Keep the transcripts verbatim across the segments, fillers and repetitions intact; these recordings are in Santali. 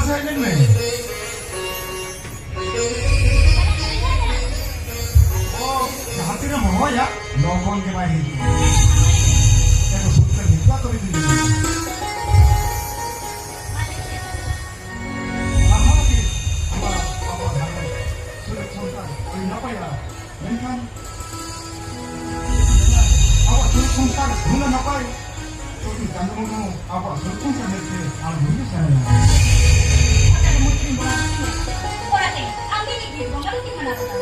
ᱦᱮᱡ ᱞᱮᱱ ᱢᱮ᱾ ᱚ, ᱡᱟᱦᱟᱸ ᱛᱤᱱᱟᱹᱜ ᱮᱢ ᱦᱚᱦᱚᱭᱟ, ᱞᱚᱜᱚᱱ ᱜᱮ ᱵᱟᱭ ᱦᱤᱡᱩᱜᱼᱟ᱾ ᱮᱱᱠᱷᱟᱱ ᱥᱩᱠᱛᱮ ᱦᱤᱡᱩᱜᱼᱟ, ᱛᱚᱵᱮ ᱛᱤᱧ ᱞᱟᱹᱭᱟ᱾ ᱟᱦᱟ ᱜᱮ ᱱᱚᱣᱟ ᱟᱵᱚ ᱫᱷᱚᱨᱢᱚ ᱥᱩᱞᱩᱠ ᱥᱚᱝᱥᱟᱨ ᱟᱹᱰᱤ ᱱᱟᱯᱟᱭᱟ᱾ ᱢᱮᱱᱠᱷᱟᱱ ᱟᱵᱚᱣᱟᱜ ᱥᱩᱞᱩᱠ ᱥᱚᱝᱥᱟᱨ ᱱᱩᱱᱟᱹᱜ ᱱᱟᱯᱟᱭ, ᱪᱚᱴᱤ ᱪᱟᱸᱫᱚ ᱵᱚᱸᱜᱟ ᱦᱚᱸ ᱟᱵᱚᱣᱟᱜ ᱥᱩᱞᱩᱠ ᱥᱚᱝᱥᱟᱨ ᱧᱮᱞᱛᱮ ᱟᱢ ᱦᱤᱡᱩᱜ ᱥᱟᱱᱟᱭᱟ᱾ ᱚᱱᱟᱛᱮ ᱢᱩᱪᱟᱹᱫ ᱤᱧ ᱵᱚᱸᱜᱟ ᱵᱩᱨᱩ ᱠᱚᱣᱟ᱾ ᱚᱱᱟᱛᱮ ᱟᱢ ᱜᱮ ᱤᱧ ᱵᱤᱨ ᱵᱚᱸᱜᱟ ᱵᱩᱨᱩ ᱢᱟᱱᱟᱣ ᱠᱚᱣᱟ᱾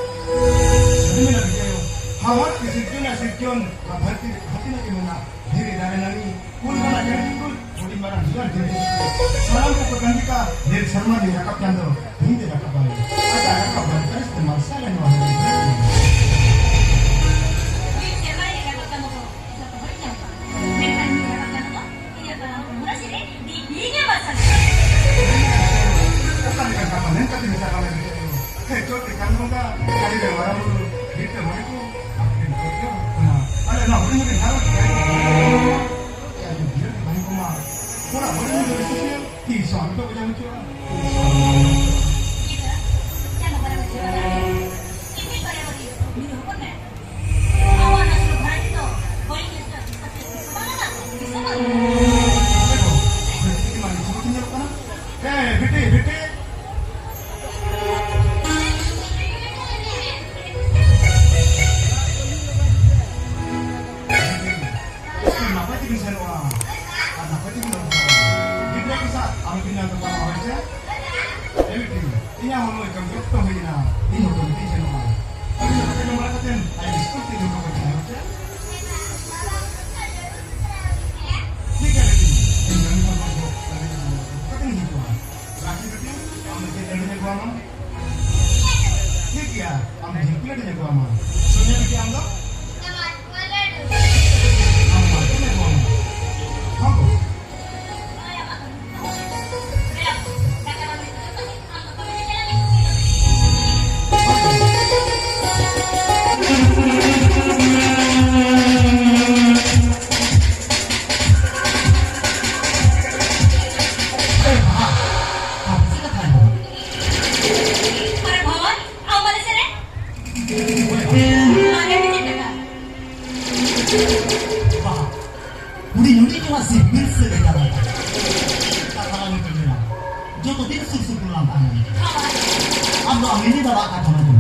ᱟᱹᱰᱤ ᱢᱮᱱᱟᱜ ᱜᱮᱭᱟ ᱭᱳ᱾ ᱦᱟᱣᱟᱨ ᱠᱤ ᱥᱤᱨᱡᱚᱱ ᱟᱨ ᱥᱤᱨᱡᱚᱱ, ᱱᱚᱣᱟ ᱫᱷᱟᱹᱨᱛᱤ ᱨᱮ ᱡᱟᱦᱟᱸ ᱛᱤᱱᱟᱹᱜ ᱜᱮ ᱢᱮᱱᱟᱜ, ᱫᱷᱤᱨᱤ, ᱫᱟᱨᱮ, ᱱᱟᱹᱲᱤ, ᱠᱩᱞ ᱠᱟᱱᱟ ᱪᱮᱬᱮ ᱪᱤᱯᱨᱩᱫ, ᱦᱩᱰᱤᱧ ᱢᱟᱨᱟᱝ ᱡᱤᱭᱚᱱ ᱡᱤᱣᱤ᱾ ᱥᱟᱱᱟᱢ ᱠᱚᱠᱚ ᱠᱟᱹᱢᱤ ᱠᱟ, ᱱᱤᱨ ᱥᱮᱨᱢᱟ ᱨᱮ ᱨᱟᱠᱟᱵ ᱪᱟᱸᱫᱚ, ᱛᱮᱦᱮᱧ ᱫᱚ ᱨᱟᱠᱟᱵ ᱵᱟᱭ᱾ ᱟᱡᱟᱜ ᱨᱟᱠᱟᱵ ᱵᱟᱨᱮ ᱯᱟᱹᱨᱤᱥ ᱛᱮ ᱢᱟᱨᱥᱟᱞ ᱮ ᱱᱚᱣᱟ ᱫᱷᱟᱹᱨᱛᱤ᱾ ᱢᱤᱫ ᱥᱮᱨᱢᱟ ᱨᱮ ᱨᱟᱠᱟᱵ ᱪᱟᱸᱫᱚ ᱫᱚ ᱡᱚᱛᱚ ᱦᱚᱲ ᱧᱮᱞ ᱠᱚᱣᱟ᱾ ᱢᱮᱱᱠᱷᱟᱱ ᱱᱩᱭ ᱨᱟᱠᱟᱵ ᱪᱟᱸᱫᱚ ᱫᱚ ᱤᱧᱟᱹᱜ ᱛᱟᱲᱟᱢ ᱠᱚ ᱢᱚᱱᱮ ᱥᱮᱫ ᱨᱮ ᱫᱤᱜ ᱫᱤᱜ ᱮ ᱢᱟᱨᱥᱟᱞ ᱠᱟᱱᱟ᱾ ᱚᱠᱟ ᱞᱮᱠᱟᱱ ᱠᱟᱛᱷᱟ ᱢᱮᱱ ᱠᱟᱛᱮ ᱢᱮᱛᱟ ᱠᱚᱣᱟ ᱢᱮᱱᱛᱮ? ᱦᱮᱸ, ᱪᱚᱴ ᱨᱮ ᱪᱟᱸᱫᱚ ᱵᱚᱸᱜᱟ, ᱟᱞᱮ ᱨᱮᱱ ᱢᱟᱨᱟᱝ ᱵᱩᱨᱩ, ᱵᱤᱨ ᱛᱮ ᱢᱚᱬᱮ ᱠᱚ, ᱟᱯᱮ ᱴᱷᱮᱱ ᱠᱚ ᱡᱚᱦᱟᱨ ᱠᱟᱱᱟ᱾ ᱟᱞᱮ ᱱᱚᱣᱟ ᱦᱩᱰᱤᱧ ᱦᱩᱰᱤᱧ ᱜᱷᱟᱨᱚᱸᱡᱽ ᱨᱮ ᱟᱭᱳ ᱡᱤᱭᱚᱱ ᱵᱷᱟᱹᱜᱤ ᱠᱚᱢᱟ, ᱚᱲᱟᱜ ᱵᱟᱹᱲᱤᱡ ᱧᱚᱜ ᱨᱮ ᱥᱩᱠᱷᱤᱭᱟ, ᱛᱤᱥ ᱦᱚᱸ ᱟᱞᱚ ᱯᱮ ᱵᱟᱡᱟᱣ ᱦᱚᱪᱚᱜᱼᱟ᱾ ᱜᱤᱫᱽᱨᱟᱹ, ᱪᱟᱸᱫᱚ ᱵᱚᱸᱜᱟ ᱴᱷᱮᱱ ᱡᱚᱦᱟᱨ ᱠᱟᱱᱟ᱾ ᱤᱧ ᱵᱟᱨᱭᱟ ᱵᱟᱹᱴᱤ ᱢᱤᱫ ᱦᱚᱯᱚᱱ ᱢᱮ᱾ ᱟᱵᱚ ᱱᱟᱥᱮ ᱵᱷᱟᱨᱟ ᱫᱚ ᱵᱟᱹᱲᱤᱡ ᱱᱮᱥᱟ ᱫᱤᱥᱟᱹ ᱵᱟᱝ ᱞᱟᱜᱟᱜ ᱠᱟᱱᱟ, ᱫᱤᱥᱟᱹ ᱵᱟᱝ ᱞᱟᱜᱟᱜ ᱠᱟᱱᱟ᱾ ᱵᱤᱴᱤ ᱢᱟ ᱱᱤᱛᱚᱜ ᱧᱮᱞᱚᱜ ᱠᱟᱱᱟ᱾ ᱮ, ᱵᱤᱴᱤ, ᱵᱤᱴᱤ᱾ ᱱᱟᱯᱟᱭ ᱛᱮᱵᱤᱱ ᱥᱮᱱᱚᱜᱼᱟ ᱟᱨ ᱱᱟᱯᱟᱭ ᱛᱮᱵᱤᱱ ᱟᱹᱜᱩ ᱠᱚᱣᱟ᱾ ᱜᱤᱫᱽᱨᱟᱹ ᱠᱚ ᱥᱟᱶ ᱟᱞᱚᱵᱤᱱ ᱧᱟᱯᱟᱢᱟ, ᱦᱳᱭ ᱥᱮ? ᱮ ᱵᱤᱴᱤ, ᱤᱧᱟᱹᱜ ᱦᱚᱸ ᱱᱚᱜᱼᱚᱭ ᱠᱟᱹᱢᱤ ᱚᱠᱛᱚ ᱦᱩᱭ ᱮᱱᱟ, ᱤᱧ ᱦᱚᱸ ᱠᱟᱹᱢᱤ ᱛᱤᱧ ᱥᱮᱱᱚᱜᱼᱟ᱾ ᱟᱹᱵᱤᱱ ᱫᱚ ᱫᱟᱠᱟ ᱡᱚᱢ ᱵᱟᱲᱟ ᱠᱟᱛᱮᱫ ᱟᱡ ᱥᱠᱩᱞ ᱛᱮ ᱤᱫᱤ ᱦᱚᱴᱚ ᱠᱟᱭ ᱯᱮ, ᱦᱳᱭ ᱥᱮ? ᱴᱷᱤᱠ ᱜᱮᱭᱟ ᱵᱤᱴᱤ, ᱤᱧ ᱠᱟᱹᱢᱤ ᱠᱷᱚᱱ ᱦᱚᱸ ᱠᱟᱹᱢᱤ ᱠᱟᱛᱮᱫ ᱤᱧ ᱦᱤᱡᱩᱜᱼᱟ᱾ ᱨᱟᱠᱷᱤ ᱵᱤᱴᱤ, ᱟᱢ ᱫᱚ ᱪᱮᱫ ᱞᱟᱹᱰᱩᱧ ᱟᱹᱜᱩᱣᱟᱢᱟ? ᱴᱷᱤᱠ ᱜᱮᱭᱟ, ᱟᱢ ᱫᱚ ᱡᱷᱤᱞᱯᱤ ᱞᱟᱹᱰᱩᱧ ᱟᱹᱜᱩᱣᱟᱢᱟ᱾ ᱥᱳᱱᱤᱭᱟ ᱵᱤᱴᱤ, ᱟᱢ ᱫᱚ? ᱟᱢ ᱢᱟᱨᱠᱮᱴ ᱞᱮ ᱟᱹᱜᱩᱣᱟᱢᱟ᱾ ᱦᱚᱸ ᱜᱚ᱾ ᱦᱩᱰᱤᱧ ᱦᱩᱰᱤᱧ ᱱᱚᱣᱟ ᱥᱤᱵᱤᱞ ᱥᱟᱹᱜᱟᱹᱭ ᱛᱟᱞᱟ ᱨᱮ᱾ ᱠᱟᱛᱷᱟ ᱞᱟᱝ ᱢᱮᱯᱮᱞ ᱞᱮᱱᱟ᱾ ᱡᱚᱛᱚ ᱫᱤᱱ ᱥᱩᱨ ᱥᱩᱯᱩᱨ ᱞᱟᱝ ᱛᱟᱦᱮᱸ ᱞᱮᱱᱟ᱾ ᱟᱢ ᱫᱚ ᱟᱢ ᱱᱤᱡᱮ ᱫᱟᱫᱟ ᱠᱟᱛᱷᱟ ᱢᱮᱱ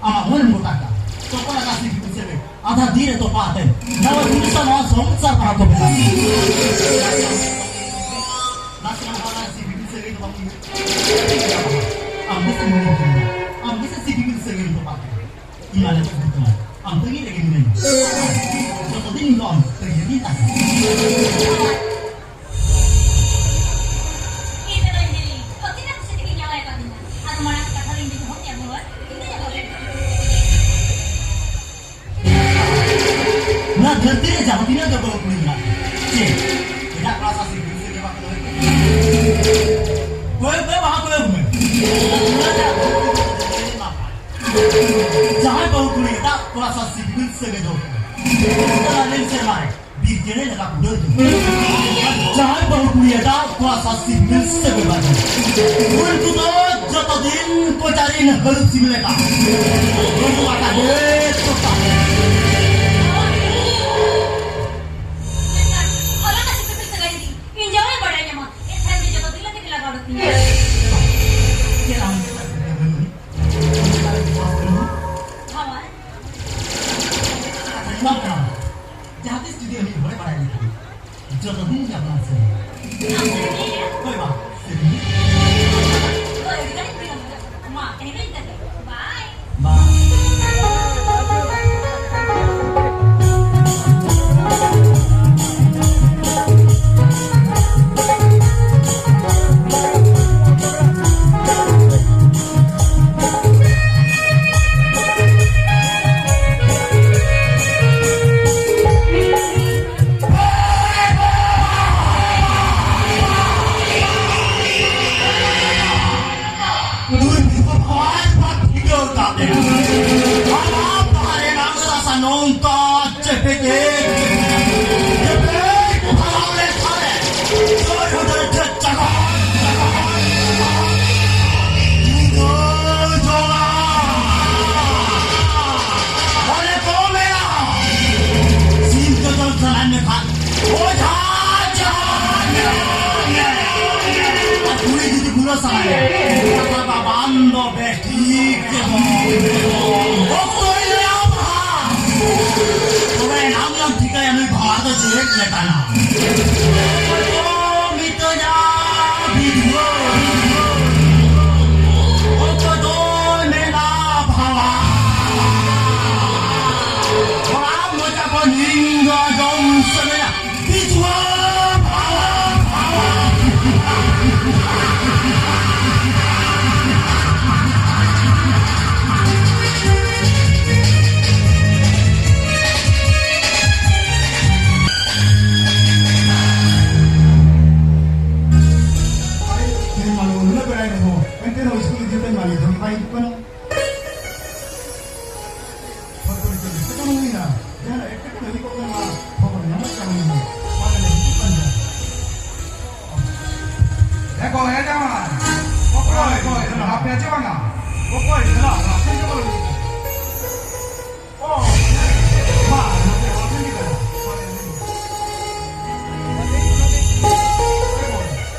ᱟᱢᱟᱜ ᱢᱚᱱᱮᱢ ᱜᱚᱴᱟ ᱠᱟᱜ᱾ ᱛᱚᱯᱟ ᱞᱟᱜᱟ ᱥᱤᱵᱤᱞ ᱥᱟᱹᱜᱟᱹᱭ᱾ ᱟᱫᱷᱟ ᱫᱤᱱ ᱨᱮ ᱛᱚᱯᱟ ᱟᱛᱮ᱾ ᱱᱟᱣᱟ ᱡᱤᱱᱤᱥ ᱱᱚᱣᱟ ᱥᱚᱝᱥᱟᱨ ᱯᱟᱲᱦᱟᱣ ᱠᱚ ᱢᱮᱛᱟᱜᱼᱟ᱾ ᱱᱟᱥᱮᱱᱟᱜ ᱦᱚᱸ ᱥᱤᱵᱤᱞ ᱥᱟᱹᱜᱟᱹᱭ ᱫᱚ ᱵᱟᱝ ᱦᱩᱭᱩᱜ᱾ ᱟᱢ ᱜᱮᱥᱮ ᱢᱚᱱᱮ ᱠᱟᱱᱟ᱾ ᱟᱢ ᱜᱮᱥᱮ ᱥᱤᱵᱤᱞ ᱥᱟᱹᱜᱟᱹᱭ ᱫᱚ ᱵᱟᱝ᱾ ᱤᱧ ᱟᱞᱮ ᱥᱮᱫ ᱫᱚ ᱟᱢ ᱛᱮᱜᱮ ᱨᱮᱜᱮ ᱢᱤᱱᱟᱹᱧᱟ᱾ ᱡᱚᱛᱚ ᱫᱤᱱ ᱤᱧ ᱫᱚ ᱟᱢ ᱛᱮᱜᱮ ᱜᱤᱧ ᱛᱟᱦᱮᱱᱟ᱾ ᱤᱧ ᱫᱚ ᱤᱧ ᱫᱚ ᱛᱤᱱᱟᱹᱜ ᱠᱩᱥᱤ ᱛᱮᱜᱮᱧ ᱡᱟᱶᱟᱭ ᱟᱠᱟᱫᱤᱧᱟ᱾ ᱟᱫᱚ ᱢᱟᱲᱟᱝ ᱠᱟᱛᱷᱟ ᱫᱚ ᱤᱧ ᱫᱚ ᱫᱚᱦᱚ ᱠᱮᱭᱟ ᱵᱷᱚᱜᱚᱵᱟᱱ᱾ ᱤᱧ ᱫᱚ ᱡᱟᱶᱟᱭ ᱱᱚᱣᱟ ᱫᱷᱟᱹᱨᱛᱤ ᱨᱮ ᱡᱟᱦᱟᱸ ᱛᱤᱱᱟᱹᱜ ᱜᱮ ᱵᱟᱹᱦᱩ ᱠᱩᱲᱤ ᱢᱮᱱᱟᱜ ᱠᱚᱣᱟ, ᱪᱮᱫ ᱮᱴᱟᱜ ᱠᱚᱲᱟ ᱥᱟᱶ ᱥᱤᱵᱤᱞ ᱥᱟᱹᱜᱟᱹᱭ ᱵᱟᱠᱚ ᱫᱚᱦᱚᱭ ᱜᱮᱭᱟ? ᱠᱚᱭᱚᱜ ᱢᱮ, ᱵᱟᱦᱟ ᱠᱚᱭᱚᱜ ᱢᱮ᱾ ᱡᱟᱦᱟᱸᱭ ᱵᱟᱹᱦᱩ ᱠᱩᱲᱤ ᱮᱴᱟᱜ ᱠᱚᱲᱟ ᱥᱟᱶ ᱥᱤᱵᱤᱞ ᱥᱟᱹᱜᱟᱹᱭ ᱫᱚᱦᱚ ᱠᱟᱜᱼᱟ, ᱩᱱᱤ ᱫᱚ ᱟᱞᱮ ᱥᱮᱨᱢᱟ ᱨᱮ ᱵᱤᱨ ᱪᱮᱬᱮ ᱞᱮᱠᱟ ᱠᱚ ᱩᱰᱟᱹᱣ ᱡᱚᱝᱟ᱾ ᱡᱟᱦᱟᱸᱭ ᱵᱟᱹᱦᱩ ᱠᱩᱲᱤ ᱮᱴᱟᱜ ᱠᱚᱲᱟ ᱥᱟᱶ ᱥᱤᱵᱤᱞ ᱥᱟᱹᱜᱟᱹᱭ ᱵᱟᱭ ᱫᱚᱦᱚ ᱠᱟᱜᱼᱟ, ᱩᱱᱠᱩ ᱫᱚ ᱡᱚᱛᱚ ᱫᱤᱱ ᱠᱚᱪᱟᱨᱤᱱ ᱦᱟᱹᱨᱩᱵ ᱥᱤᱢ ᱞᱮᱠᱟ᱾ ᱩᱱᱠᱩ ᱟᱠᱟ ᱜᱮ ᱠᱚ ᱛᱟᱦᱮᱸ᱾ ᱢᱮᱱᱠᱷᱟᱱ ᱦᱚᱞᱟ ᱱᱟᱜ ᱥᱤᱵᱤᱞ ᱥᱟᱹᱜᱟᱹᱭ ᱡᱩᱫᱤ ᱤᱧ ᱡᱟᱶᱟᱭ ᱵᱟᱲᱟᱭ ᱧᱟᱢᱟ, ᱮᱱᱠᱷᱟᱱ ᱫᱚ ᱡᱚᱛᱚ ᱫᱤᱱ ᱞᱮᱠᱟ ᱜᱮ ᱞᱟᱜᱟᱣ ᱠᱟᱹᱛᱤᱧᱟ᱾ ᱪᱮᱫ ᱟᱢ ᱪᱮᱫᱟᱜ ᱥᱟᱹᱜᱟᱹᱭ ᱵᱟᱹᱱᱩᱜ? ᱦᱳᱭ᱾ ᱠᱟᱛᱷᱟᱧ ᱮᱢᱟᱢ ᱠᱟᱱᱟ᱾ ᱡᱟᱦᱟᱸ ᱛᱤᱥ ᱡᱩᱫᱤ ᱩᱱᱤ ᱦᱚᱲᱮ ᱵᱟᱲᱟᱭ ᱞᱮᱠᱷᱟᱱ, ᱡᱚᱛᱚ ᱫᱤᱱ ᱜᱮ ᱟᱯᱱᱟᱨ ᱥᱟᱹᱨᱤ᱾ ᱟᱢ ᱥᱟᱹᱨᱤ ᱜᱮᱭᱟ? ᱦᱳᱭ ᱵᱟ, ᱥᱟᱹᱨᱤ ᱜᱮ᱾ ᱦᱳᱭ, ᱟᱹᱰᱤ ᱜᱟᱱᱤᱧ ᱵᱩᱡᱷᱟᱹᱣ ᱠᱮᱫᱟ᱾ ᱢᱟ, ᱛᱮᱦᱮᱧ ᱫᱚ ᱤᱱᱠᱟᱹ ᱜᱮ᱾ ᱵᱟᱭ᱾ ᱵᱟ᱾ ᱵᱷᱟᱣᱟ ᱫᱚ ᱪᱮᱫ ᱞᱮᱠᱟᱱᱟ? ᱚᱠᱚᱭ ᱫᱚ ᱢᱤᱛᱟᱹᱧᱟ ᱵᱤᱫᱷᱩᱣᱟᱹ, ᱚᱠᱚᱭ ᱫᱚᱭ ᱢᱮᱱᱟ ᱵᱷᱟᱣᱟ᱾ ᱚᱲᱟᱜ ᱢᱚᱪᱟ ᱠᱷᱚᱱ ᱤᱧ ᱫᱚ ᱟᱸᱡᱚᱢ ᱥᱟᱱᱟᱧᱟ, ᱵᱤᱫᱷᱩᱣᱟᱹ ᱵᱷᱟᱣᱟ, ᱵᱷᱟᱣᱟ᱾ ᱛᱮᱦᱮᱧ ᱢᱟ ᱱᱩᱱᱟᱹᱜ ᱵᱮᱲᱟᱭ ᱨᱮᱦᱚᱸ, ᱮᱱᱛᱮ ᱨᱮᱦᱚᱸ ᱥᱠᱩᱞ ᱤᱫᱤ ᱠᱟᱛᱮ ᱢᱟ ᱱᱤᱛ ᱦᱚᱸ ᱵᱟᱭ ᱦᱤᱡᱩᱜ ᱠᱟᱱᱟ᱾ ᱦᱚᱲ ᱠᱚ ᱱᱤᱛᱚᱜ ᱮᱴᱠᱮᱴᱚᱬᱮ ᱦᱩᱭᱱᱟ, ᱡᱟᱦᱟᱱᱟᱜ ᱮᱴᱠᱮᱴᱚᱬᱮ ᱦᱩᱭ ᱠᱚᱜ ᱠᱷᱟᱱ ᱢᱟ ᱠᱷᱚᱵᱚᱨ ᱧᱟᱢᱚᱜ ᱠᱟᱱ ᱜᱮᱭᱟ᱾ ᱢᱟ ᱞᱟᱹᱭ ᱢᱮ, ᱦᱤᱡᱩᱜ ᱠᱟᱱ ᱜᱮᱭᱟ᱾ ᱮ ᱜᱚ, ᱮ ᱡᱟᱶᱟᱭ᱾ ᱚᱠᱚᱭ? ᱚᱠᱚᱭ? ᱟᱯᱮ ᱪᱮ ᱵᱟᱝᱟ? ᱚᱠᱚᱭ? ᱪᱟᱞᱟᱜ, ᱚᱲᱟᱜ ᱥᱮᱱ ᱪᱟᱞᱟᱜ ᱞᱟᱹᱜᱤᱫ᱾ ᱚ, ᱢᱟ, ᱱᱚᱛᱮ ᱚᱲᱟᱜ ᱥᱮᱱ ᱜᱮ ᱪᱟᱞᱟᱜ᱾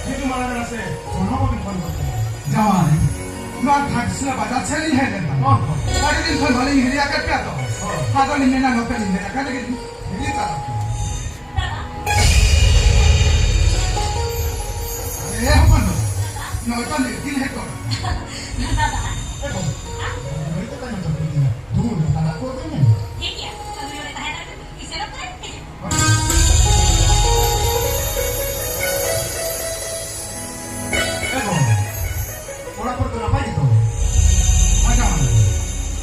ᱦᱤᱡᱩᱜ ᱢᱟᱲᱟᱝ ᱨᱮ ᱱᱟᱥᱮ ᱯᱷᱳᱱ ᱦᱚᱸ ᱵᱟᱵᱤᱱ ᱯᱷᱳᱱ ᱜᱚᱫ ᱠᱟᱫᱟ᱾ ᱡᱟᱶᱟᱭ, ᱱᱚᱣᱟ ᱜᱷᱟᱴᱥᱤᱞᱟᱹ ᱵᱟᱡᱟᱨ ᱥᱮᱱ ᱞᱤᱧ ᱦᱮᱡ ᱞᱮᱱᱟ᱾ ᱚ᱾ ᱟᱹᱰᱤ ᱫᱤᱱ ᱠᱷᱚᱱ ᱵᱟᱹᱞᱤᱧ ᱦᱤᱨᱤ ᱟᱠᱟᱫ ᱯᱮᱭᱟ ᱛᱚ᱾ ᱚ᱾ ᱟᱫᱚ ᱞᱤᱧ ᱢᱮᱱᱟ ᱱᱚᱛᱮ ᱞᱤᱧ ᱦᱮᱡ ᱟᱠᱟᱱ ᱞᱮᱜᱮ᱾ ᱦᱤᱨᱤ ᱛᱟᱨᱟ᱾ ᱮ ᱦᱚᱯᱚᱱ ᱫᱚ, ᱱᱚᱜᱼᱚᱭ ᱛᱚ ᱱᱤᱛ ᱜᱤᱧ ᱦᱮᱡ ᱜᱚᱫ ᱟᱠᱟᱱᱟ᱾ ᱫᱟᱫᱟ᱾ ᱮ ᱵᱟᱹᱵᱩ, ᱱᱚᱜᱼᱚᱭ ᱛᱚ ᱛᱟᱭᱚᱢ ᱪᱟᱞᱟᱜ ᱠᱟᱱᱟ᱾ ᱫᱩᱲᱩᱵ ᱢᱮ, ᱛᱟᱞᱟ ᱠᱚ ᱚᱠᱚᱭ ᱢᱮ? ᱴᱷᱤᱠ ᱜᱮᱭᱟ, ᱟᱹᱵᱤᱱ ᱱᱚᱰᱮ ᱛᱟᱦᱮᱸ ᱫᱟᱲᱮᱭᱟᱜ ᱠᱟᱱᱟ, ᱤᱥᱤᱱ ᱚᱠᱛᱚ ᱨᱮ ᱦᱤᱡᱩᱜ ᱢᱮ᱾ ᱮ ᱵᱟᱹᱵᱩ, ᱚᱲᱟᱜ ᱠᱚᱨᱮ ᱫᱚ ᱱᱟᱯᱟᱭ ᱜᱮᱛᱚ? ᱢᱟᱡᱟ ᱢᱟᱡᱟ᱾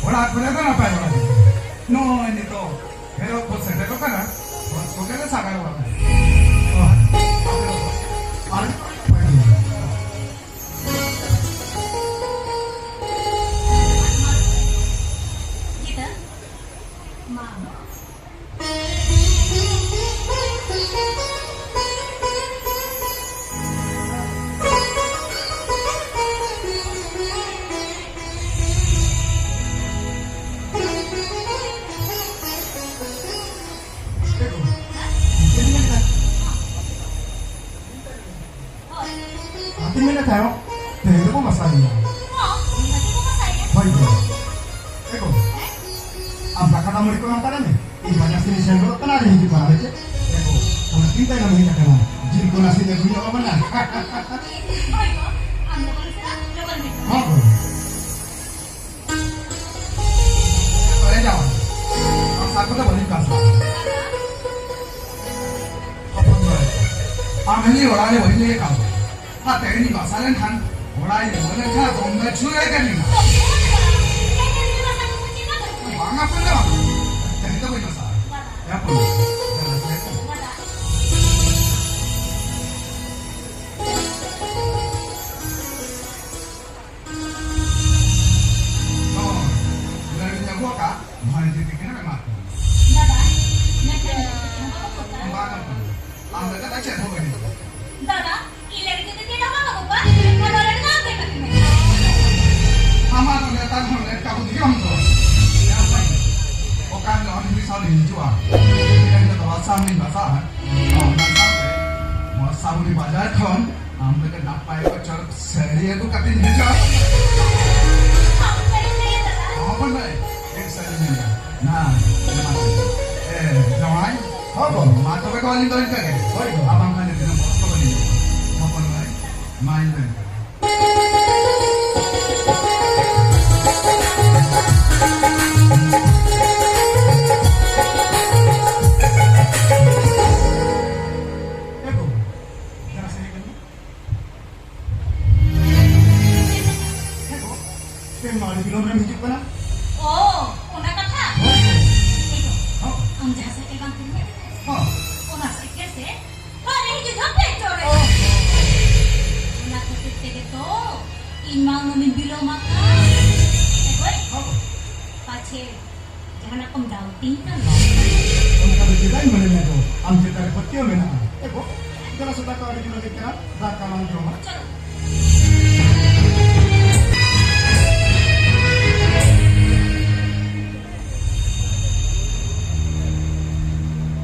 ᱚᱲᱟᱜ ᱠᱚᱨᱮ ᱫᱚ ᱱᱟᱯᱟᱭ ᱵᱟᱲᱟ ᱜᱮ᱾ ᱱᱚᱜᱼᱚᱭ ᱱᱤᱛᱚᱜ ᱮᱨᱚᱜ ᱠᱚ ᱥᱮᱴᱮᱨᱚᱜ ᱠᱟᱱᱟ, ᱦᱚᱲ ᱠᱚᱜᱮ ᱞᱮ ᱥᱟᱜᱟᱲᱚᱜᱼᱟ᱾ ᱚ, ᱟᱨ ᱜᱤᱫᱟᱹᱨ, ᱢᱟ᱾ ᱟᱹᱛᱤᱧ ᱢᱮᱱᱮᱫ ᱛᱟᱦᱮᱸᱫ, ᱛᱮᱦᱮᱧ ᱫᱚᱠᱚ ᱢᱟᱥᱟ ᱜᱮᱭᱟ᱾ ᱦᱚᱸ, ᱛᱮᱦᱮᱧ ᱫᱚᱠᱚ ᱢᱟᱥᱟ ᱜᱮᱭᱟ᱾ ᱦᱳᱭ ᱛᱚ᱾ ᱮ ᱜᱚ, ᱦᱮᱸ? ᱟᱢ ᱫᱟᱠᱟ ᱫᱟᱜ ᱢᱟᱹᱲᱤ ᱠᱚ ᱮᱢ ᱦᱟᱛᱟᱲ ᱢᱮ᱾ ᱵᱟᱡᱟᱨ ᱥᱮᱫ ᱤᱧ ᱥᱮᱱ ᱜᱚᱫᱚᱜ ᱠᱟᱱᱟ, ᱟᱨ ᱦᱤᱡᱩᱜ ᱠᱟᱱᱟ᱾ ᱟᱫᱚ ᱪᱮᱫ? ᱮ ᱜᱚ, ᱚᱱᱟ ᱛᱤᱱ ᱛᱟᱭᱱᱚᱢ ᱦᱮᱡ ᱟᱠᱟᱱᱟ? ᱡᱤᱞ ᱠᱚ ᱱᱟᱥᱮ ᱟᱹᱜᱩ ᱧᱚᱜ ᱟᱵᱚᱱᱟ᱾ ᱦᱳᱭ ᱜᱚ, ᱟᱢ ᱞᱚᱜᱚᱱ ᱥᱮᱱᱚᱜ, ᱞᱚᱜᱚᱱ ᱦᱤᱡᱩᱜ ᱢᱮ᱾ ᱦᱚᱸ ᱜᱚ᱾ ᱛᱚ, ᱮ ᱡᱟᱶᱟᱭ, ᱟᱢ ᱥᱟᱨ ᱠᱚᱫᱚ ᱵᱟᱹᱱᱩᱜ ᱠᱟᱜ ᱥᱮ? ᱦᱚᱯᱚᱱ ᱢᱟᱹᱭ, ᱟᱢ ᱦᱤᱞᱤ ᱚᱲᱟᱜ ᱨᱮ ᱵᱟᱹᱧ ᱞᱟᱹᱭ ᱟᱠᱟᱫ ᱢᱮ᱾ ᱟᱨ ᱛᱮᱦᱮᱧ ᱵᱟᱥᱟ ᱞᱮᱱᱠᱷᱟᱱ ᱚᱲᱟᱜ ᱤᱧ ᱨᱩᱣᱟᱹᱲ ᱞᱮᱱᱠᱷᱟᱱ ᱫᱚᱢᱮ ᱪᱷᱩᱨ ᱮ ᱠᱟᱹᱢᱤ ᱢᱟ᱾ ᱵᱟᱝᱟ ᱯᱟᱞᱮ ᱵᱟᱝ᱾ ᱛᱮᱦᱮᱧ ᱫᱚ ᱵᱟᱹᱧ ᱵᱟᱥᱟᱜᱼᱟ᱾ ᱦᱮᱸ, ᱯᱟᱞᱮ᱾ ᱦᱳᱭ, ᱚᱱᱟ ᱜᱤᱧ ᱟᱹᱜᱩ ᱟᱠᱟᱫ, ᱵᱷᱟᱹᱭ ᱡᱩᱫᱤ ᱠᱤᱱ ᱮᱢᱟ ᱠᱚᱣᱟ᱾ ᱫᱟᱫᱟ, ᱢᱮᱱᱠᱷᱟᱱ ᱱᱤᱛᱚᱜ ᱪᱮᱫ ᱦᱚᱸ ᱵᱟᱠᱚ ᱠᱚᱛᱟ᱾ ᱵᱟᱝᱟ ᱯᱟᱞᱮ᱾ ᱟᱢ ᱞᱮᱠᱟ ᱫᱚ ᱪᱮᱫ ᱦᱚᱸ ᱵᱟᱹᱧ ᱟᱹᱜᱩ ᱟᱠᱟᱫᱟ᱾ ᱫᱟᱫᱟ, ᱤᱧ ᱞᱟᱹᱜᱤᱫ ᱛᱮ ᱪᱮᱫ ᱦᱚᱸ ᱵᱟᱢ ᱟᱹᱜᱩ ᱠᱚᱣᱟ? ᱟᱫᱚ ᱚᱸᱰᱮ ᱫᱚ ᱟᱯᱮ ᱠᱟᱹᱴᱤᱡ ᱢᱮ᱾ ᱟᱢᱟᱜ ᱫᱚ ᱱᱮᱛᱟᱨ ᱦᱚᱸ ᱞᱮᱴ ᱠᱟᱵᱚ ᱫᱤᱭᱚᱢ ᱫᱚ᱾ ᱚᱠᱟ ᱦᱤᱞᱳᱜ ᱦᱚᱸ ᱱᱩᱭ ᱥᱟᱶ ᱞᱤᱧ ᱦᱤᱡᱩᱜᱼᱟ᱾ ᱤᱧ ᱫᱚ ᱵᱟᱵᱟ ᱥᱟᱶ ᱞᱤᱧ ᱵᱟᱥᱟᱜᱼᱟ᱾ ᱚᱱᱟ ᱥᱟᱶᱛᱮ ᱱᱚᱣᱟ ᱥᱟᱵᱩᱱᱤ ᱵᱟᱡᱟᱨ ᱠᱷᱚᱱ ᱟᱢ ᱞᱟᱹᱜᱤᱫ ᱱᱟᱯᱟᱭ ᱠᱚ ᱪᱚᱨᱚᱠ ᱥᱟᱹᱲᱤ ᱟᱹᱜᱩ ᱠᱟᱛᱮᱧ ᱦᱤᱡᱩᱜᱼᱟ᱾ ᱟᱢ ᱥᱟᱹᱨᱤᱢ ᱞᱟᱹᱭᱟ ᱫᱟᱫᱟ? ᱦᱚᱸ ᱵᱚᱱ ᱵᱷᱟᱹᱭ, ᱮᱠ ᱥᱟᱹᱨᱤ ᱢᱮᱱᱮᱫᱼᱟ᱾ ᱱᱟ, ᱱᱟ, ᱮ, ᱡᱟᱶᱟᱭ, ᱦᱚᱸ ᱵᱚᱱ᱾ ᱢᱟ ᱛᱚᱵᱮ ᱠᱚ ᱟᱹᱞᱤᱧ ᱫᱚ ᱤᱱᱠᱟᱹ ᱜᱮ᱾ ᱦᱳᱭ᱾ ᱟᱨ ᱵᱟᱝᱠᱷᱟᱱ ᱫᱚ ᱛᱤᱱᱟᱹᱜ ᱵᱚᱠᱚᱥ ᱠᱚ ᱵᱟᱹᱞᱤᱧ ᱦᱚᱯᱚᱱ ᱵᱷᱟᱹᱭ, ᱢᱟ ᱤᱧ ᱫᱚ ᱤᱱᱠᱟᱹ ᱜᱮ᱾ ᱮ ᱜᱚ, ᱡᱟᱨᱟ ᱥᱮ ᱦᱮᱡ ᱞᱮᱱ ᱢᱮ᱾ ᱦᱮᱸ ᱜᱚ, ᱛᱮᱦᱮᱧ ᱢᱟ ᱟᱹᱰᱤ ᱵᱤᱞᱚᱢ ᱨᱮᱢ ᱦᱤᱡᱩᱜ ᱠᱟᱱᱟ᱾ ᱚ, ᱚᱱᱟ ᱠᱟᱛᱷᱟ? ᱦᱳᱭ᱾ ᱮ ᱜᱚ, ᱦᱚᱸ᱾ ᱟᱢ ᱡᱟᱦᱟᱸ ᱥᱟᱭᱠᱮᱞ ᱵᱟᱢ ᱠᱤᱨᱤᱧ ᱟᱠᱟᱫ ᱛᱟᱦᱮᱸ? ᱦᱚᱸ᱾ ᱚᱱᱟ ᱥᱟᱭᱠᱮᱞ ᱥᱮ ᱵᱟᱨᱦᱮ ᱦᱤᱡᱩᱜ ᱡᱚᱦᱚᱜ ᱯᱮ ᱪᱚᱲᱮ᱾ ᱚ᱾ ᱚᱱᱟ ᱠᱷᱟᱹᱛᱤᱨ ᱛᱮᱜᱮ ᱛᱚ ᱤᱧ ᱢᱟ ᱩᱱᱟᱹᱜ ᱤᱧ ᱵᱤᱞᱚᱢ ᱟᱠᱟᱱ᱾ ᱮ ᱜᱚ, ᱦᱚᱸ᱾ ᱯᱟᱪᱷᱮ ᱡᱟᱦᱟᱱᱟᱜ ᱠᱚᱢ ᱰᱟᱣᱩᱴᱤᱧ ᱠᱟᱱᱟ? ᱚᱱᱠᱟ ᱫᱚ ᱪᱮᱫᱟᱜ ᱤᱧ ᱢᱚᱱᱮ ᱢᱮᱭᱟ ᱜᱚ? ᱟᱢ ᱪᱮᱛᱟᱱ ᱨᱮ ᱯᱟᱹᱛᱭᱟᱹᱣ ᱢᱮᱱᱟᱜᱼᱟ᱾ ᱮ ᱜᱚ, ᱫᱮᱞᱟ ᱥᱮ ᱫᱟᱠᱟ ᱟᱹᱰᱤ ᱡᱳᱨ ᱨᱮᱸᱜᱮᱡ ᱠᱟᱱᱟ, ᱫᱟᱠᱟ ᱞᱟᱝ ᱡᱚᱢᱟ᱾ ᱪᱚᱞᱚ᱾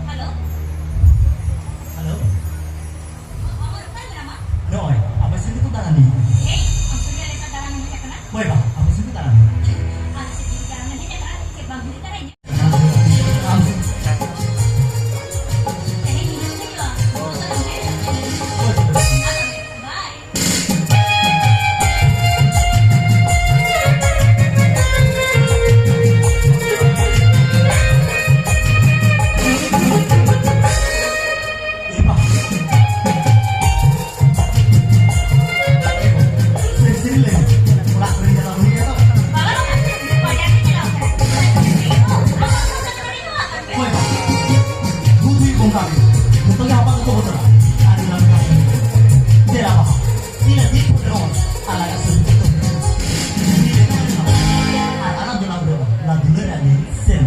ᱦᱮᱞᱳ᱾ ᱦᱮᱞᱳ᱾ ᱱᱚᱜᱼᱚᱭ, ᱟᱯᱮ ᱥᱮᱱ ᱜᱮᱛᱚ ᱫᱟᱬᱟᱱᱤᱧ ᱦᱮᱡ ᱟᱠᱟᱱᱟ᱾ ᱮᱭ, ᱟᱢ ᱥᱮᱱ ᱜᱮ ᱞᱮᱠᱟ ᱫᱟᱬᱟᱱ ᱦᱮᱡ ᱟᱠᱟᱱᱟ? ᱦᱳᱭ ᱵᱟ, ᱟᱯᱮ ᱥᱮᱱ ᱜᱮ ᱫᱟᱬᱟᱱᱤᱧ ᱦᱮᱡ ᱟᱠᱟᱱᱟ᱾ ᱟᱞᱮ ᱥᱮᱫ ᱡᱩᱫᱤ ᱫᱟᱬᱟᱱ ᱦᱮᱡ ᱟᱠᱟᱱᱟ, ᱪᱮᱫ ᱵᱟᱝ ᱦᱩᱭᱩᱜ ᱛᱟᱨᱟ ᱤᱧᱟᱹᱜ? ᱟᱢ ᱥᱮᱫ ᱛᱚᱵᱮ ᱦᱟᱯᱟ ᱠᱚ ᱵᱚᱫᱚᱞᱟ᱾ ᱟᱹᱰᱤ ᱱᱟᱯᱟᱭ᱾ ᱫᱮᱞᱟ ᱵᱟᱵᱟ, ᱤᱱᱟᱹ ᱫᱤᱱ ᱠᱷᱚᱱ ᱦᱚᱸ ᱟᱞᱟᱜ ᱟᱹᱥᱩᱞ ᱠᱟᱛᱮ ᱟᱨ ᱟᱞᱟᱜ ᱡᱚᱱᱟᱜ ᱨᱮ ᱚᱱᱟ ᱫᱩᱞᱟᱹᱲ ᱟᱹᱰᱤ ᱥᱮᱱ᱾